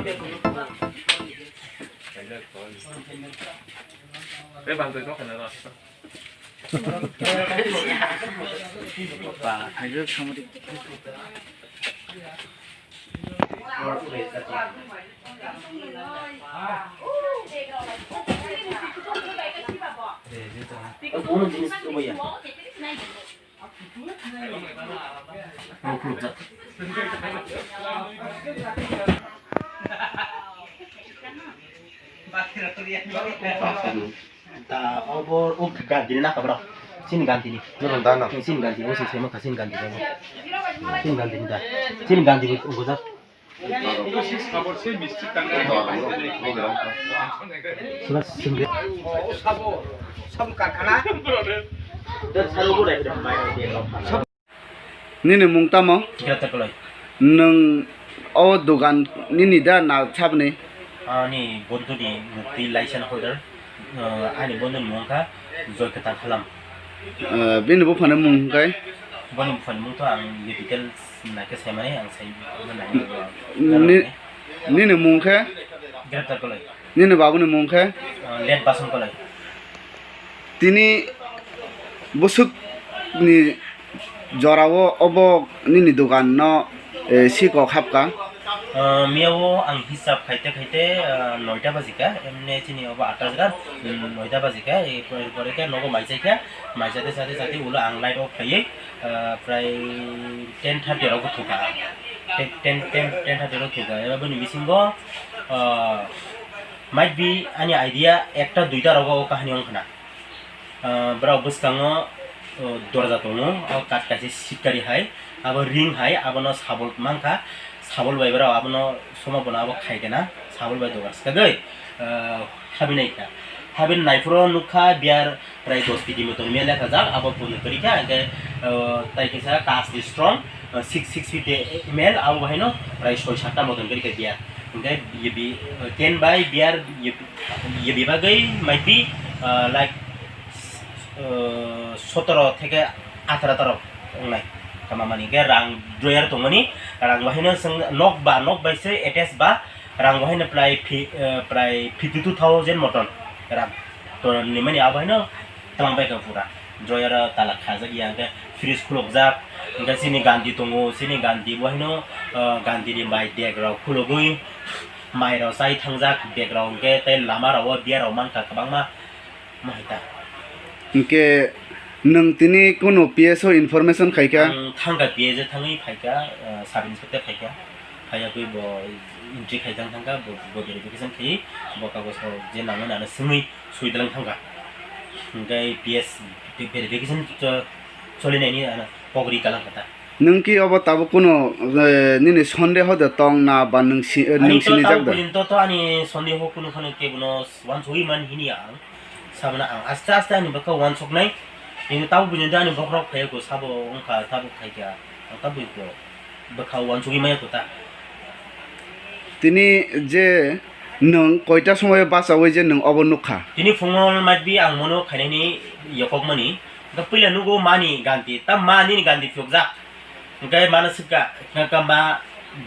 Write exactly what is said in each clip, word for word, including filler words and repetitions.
Ta obo o Gandhi ni naka bro. Sini Gandhi ni. Nurun dana. Sini Gandhi, o sini sema ka sini Gandhi ni. Sini Gandhi ni da. Sini Gandhi ni o gojak. Sima sini. Nini mung tamo? Greater Kaloi. Nwng o dogan nini da na sabni? Ani bondhu ni mukti license holder, ah, ani bondhu ni mung kha Joy Kwtal Halam. Ah, bini buphani mung hwnkhe? Boni buphani mung to ang details naikhe saimani, ang sai. Ni-, nini mung khe? Greater Kaloi. Nini babuni mung khe? Ah, Late Bason Kaloi. Tini bwswkni jorao obo nini doganno, eh, sikok hapkha? Ah, miyao ang hisab khaite khaite, ah, noita bajikha, emne chini obo atta jora, hmm, noita bajikha, eh, pore pore khe nogo maichaikha, maichate chate chate ulo ang light off khaiwi, ah, prai ten thirty rok thukha. Ten, ten, ten, ten thirty rok thukha. Eba bini bisingo, ah, might be ani idea ekta duita rogo o kahani wngkhana. Ah, borok bwskango, oh, dorja tongo, o kath kaisa sitkari hai, abo ring hai, abono sabol mankha, sabol bai borok abono somo bono abo khaikena, sabol bai dogar swkagwi, ah, habinaikha. Habini naiphuru nukha biyar prai dos piti moton mele khajak, abo pono kwrwikha, hwnkhe, ah, tai kaisa kash ni strong, ah, six, six fifty M L, abo bahaino prai soi satta moton kwrwikha biyar. Hwnkhe ye bi, ah, ten bai biyar ye Ye bebagwi might be, ah, like, ah, sotoro theke ataro taro wngnai. Tama mani hwnkhe rang drawer tongmani, rang bahaino chwng nok ba, nok bai se attach ba, rang bahaino prai phi-, ah, prai fifty two thousand moton rang. To nimani abo haino twlang bai kha pura. Drawer o tala khajak ya hwnkhe fridge khulokjak, hwnkhe chini gandhi tongo, chini gandhi bo haino, ah, gandhi ni bai dek rok khulogwi, mai rok chai thangjak, bag rok hwnkhe tei lama rok o beer rok mankha kwbangma, mohai ta. Hwnkhe nwng tini kunu P S o information khaikha? Ang thangkha P S o thangwi phaikha, ah, sub inspector phaikha, phaiya kwi bo entry khaijak thangkha, bo, bo verification khaiwi bo kagoj rok je nango nano swngwi swi dalang thangkha. Hwnkhe P S verification cho-, choli naini ano pogri kalang kha ta. Nwng ki obo tabuk kunu, eh, nini sondeho de tong na ba nwng si-, eh, ani nwng to sinijak tabuk da? Porjonto to ani sondeho kunu phano kebono uansugwi man hini ang. Sabana ang aste aste ani bwkha uansuknai. Ini tabuk porjonto ani bokhorok phaiya ko sabo wngkha tabuk khaikha. Ang tabuk ko bwkha uansugwi maya ko ta. Tini je nwng koita somoio bachaui je nwng obo nukha? Tini phungo might be ang mono khainani yokokmani. Hwnkhe puila nugo mani ganti, ta mani ni ganti phiyokjak. Hwnkhe mano swkha, hwnkhe ma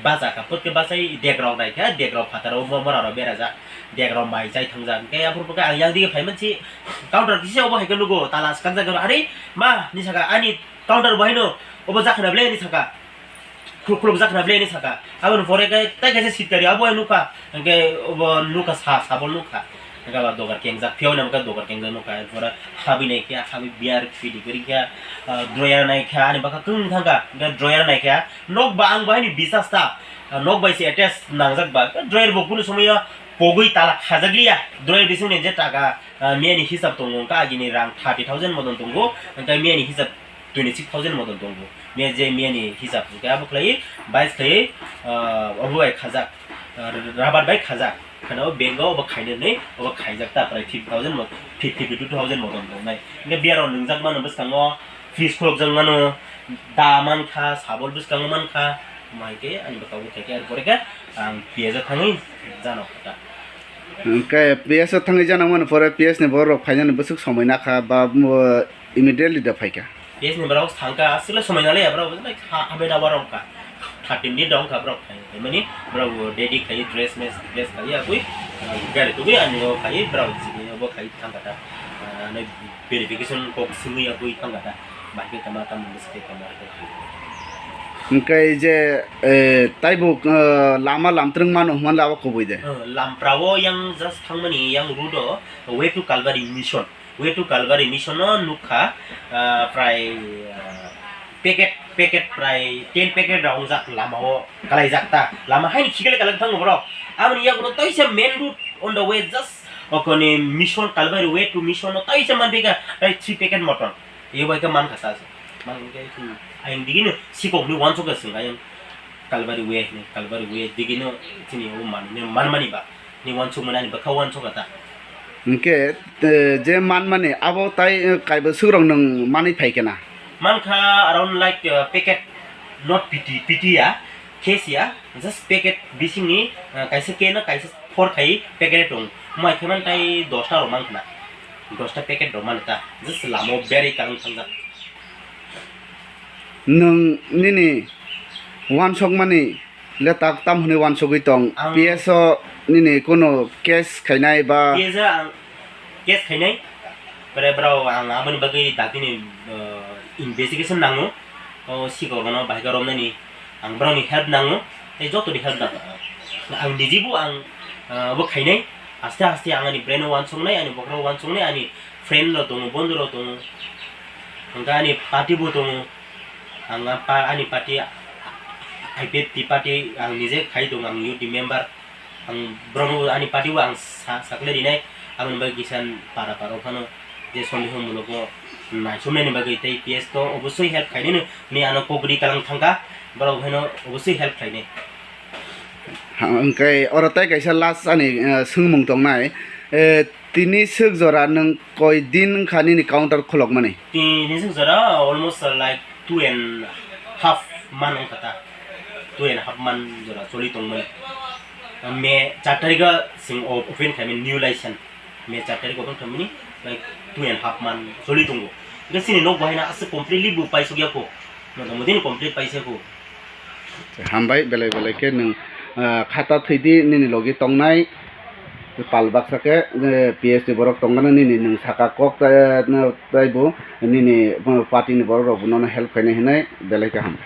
bachakha, phutkhe bachai degrok naikha, degrok phataro mo-, morarok berajak, degrok mai chai thangjak. Hwnkhe aphuru hwnkhe ang yang dige phaimansi counter kisa obo hai khe nugo, tala swkakjak, are ma hinwi saka, ani counter bo haino obo jakhna ble hinwi saka. Khuluk khuluk jakhna ble hinwi saka. Aboni pore khe tai kaisa sitkari abo hai nukha. Hwnkhe obo nukha sa, sabol nukha. Hwnkhe abo dogar kengjak, phiyok nang khe dogar kengjak nukha. Pore habwi naikhe, habwi beer piti kwrwi khe, ah, drawer naikha, ani bwkha kwng thangkha. Hwnkhe drawer naikha, nok ba ang bo haino bisas ta. Ah, nok bai se attach nangjak ba. Drawer bo kunu somoyo pogwi tala khajakliya. Drawer bisingni je taka, ah, miyani hisab tongo, hwnkhe agini rang thirty thousand moton tongo. Hwnkhe miyani hisab twenty six thousand moton tongo. Miya je miyani hisab hwnkhe abo khlaiwi bais khlaiwi, ah, obo bai khajak, ah, rubber bai khajak. Kheno bag o obo khainani, obo khaijak ta prai fifty thousand mo-, fifty two thousand moton tongnai. Hwnkhe beer rok nwngjak mano bwskango, fridge khulokjak mano, da mankha, sabol bwskango mankha, omo hai khe ani bwkha bo khaikhe, ar pore khe ang P S o thangwi jano kha ta. Hwnkhe P S o thangwi jano mano pore P S ni borok rok phainani bwswk somoi nakha ba, bo immediately da phaikha. P S ni borok thangkha, aswkle somoi naliya borok, like, ha-, half an hour wngkha. Thirteen ni dong kha borok khai, khai mani borok ready khai, dress mes, dress khai, abui, ah, gari tugui ani o khai borok chini obo khai thang kha ta. Ah, nai verification kok simi abui thang kha ta. Bahai khe tama tamo bwsai khe tama khe. Hwnkhe je, eh, taibo, eh, lama lamtrwng mano hwnmani abo kubui de. Ah, lamprao yang just thangmani yang road o, way to Calvary Mission. Way to Calvary Mission no nukha, ah, prai, ah, packet, packet prai ten packet rok wngjak lama o kalaijak ta. Lama haini khiklai kalai thang borok. Aboni yago taisa main road on the way just okoni Mission Calvary way to Mission no taisa manpika, tai three packet motom. Iyo bai khe mankha ta. Man khe, hmm, ayang digino sikok ni wansuk swng ayang. Calvary way ni, Calvary way digino chini o manwi manmani ba, ni wansuk mani ani bwkha wansuk ta. Hwnkhe, eh, je manmani abo tai, eh, kaibo swkrok nwng manwi phai khe na? Mankha around like, eh, packet, not P T, P T ya, case ya, just packet bisingni, eh, kaisa keno kaisa phor khai packet tong. Mai khe man tai dosta rok mankha na. Dosta packet rok mani ta, just lamo berwi kalang thangjak. Nwng nini wansokmani le tak tam hwnwi wansogwi tong? Ang P S o nini kuno case khainai ba? P S o ang case khainai, pore borok ang aboni bagwi dakti ni, uh, investigation nango, o sikok rokno bahai khe romnani ang borokni help nango, tei jotoni help nango. Ang nijibo ang, uh, obo khainai, aste aste ang ani brain o wansoknai, ani bokhorok wansoknai, ani friend rok tongo, bondhu rok tongo, hwnkhe ani party bo tongo. Ang a pa-, ani party, I P F T party ang nije khai tongo, ang youth ni member. Ang borokno ani party o ang sa-, sakle rinai, aboni bagwi kisa para para phano je sondeho mulogo naisomnani bagwi tei P S to obosoi help khainai no, ni ano kok ri kalang thangkha, borok haino obosoi help khainai. Ha, hwnkhe oro tei kaisa last ani, eh, swngmung tongnai. Eh, tini swk jora nwng koi din wngkha nini counter khulokmani? Tini swk jora almost, uh, like two and half month wngkha ta. Two and half month jora choli tongmani. May char tarikh o chwng o-, open khaimani new license. May char tarikh open khaimani, like, two and half month choli tongo. Hwnkhe chini nok bo haino aswk completely bo paisuk ya kho. Motamoti ni complete paisa kho. Hambai, belai belai khe nwng, ah, khata thwidi nini logi tongnai pal baksa khe, eh, P S ni borok tongmano nini nwng saka kok, eh, no, taibo nini, eh, party ni borok rok bo nono help khainai hinwi belai khe hambai.